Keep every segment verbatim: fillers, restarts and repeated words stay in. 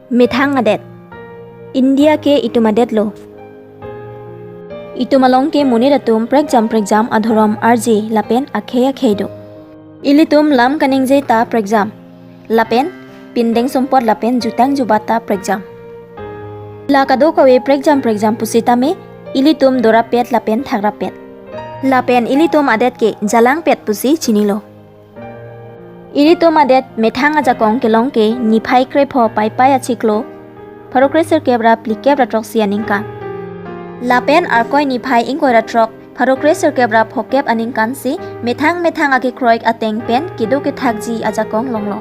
Methang adet. India ke itum adet lo. Itum along ke monit atum prekjam prekjam adhorom arje lapen akhei akhei do. Ilitum lam kaningje ta prekjam, lapen pindeng sumpot lapen jutang jubat ta prekjam. La kadokave prekjam prekjam pusitame ilitum dorapet lapen thakrapet. Lapen ilitum adet ke jalangpet pusi chinilo. Ilitum adet methang ajakong kelong ke niphai krepho Paipai achiklo pharo kresirkep ra phlikep ra throksi aningkan. Lapen Arkoi niphai ingkoi ra throk pharo kresirkep ra phokep aningkan si methang methang akekroik ateng pen kedo kethakji ajakong longlo.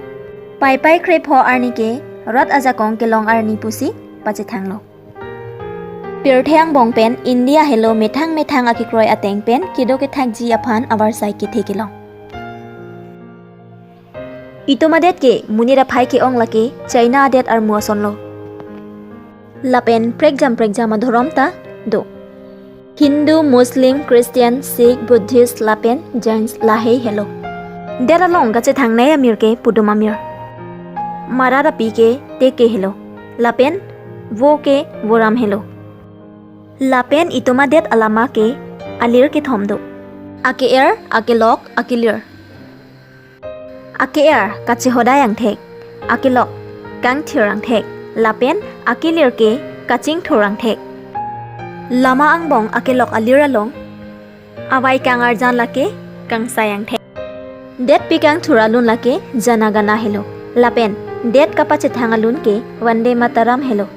Paipai krepho arni ke rat ajakong kelong arni pusi pachethanglo. Pirthe angbong pen India helo methang methang akekroi ateng pen kedo kethakji aphan avarsai kethe kelong. Itum adet ke monit aphai ke-ong lake China adet armu asonlo. Lapen prekjam prekjam adhorom ta do. Hindu, Muslim, Christian, Sikh, Buddhist lapen Jains lahei helo. Det along kachethangnei amir ke Pudum amir. Marat api ke Teke helo. Lapen Vo ke Voram helo. Lapen itum adet alama ke alir kethom do. Ake-er, akelok, akelir. Ake-er kachehodai angthek, akelok kangthir angthek, lapen akelir ke kachingthur angthek. Lama angbong akelok alir along avai kangarjan lake kangsai angthek. Detpi kangthur alun lake Jana Gana helo. Lapen det kapachethang alun ke Vande Mataram helo.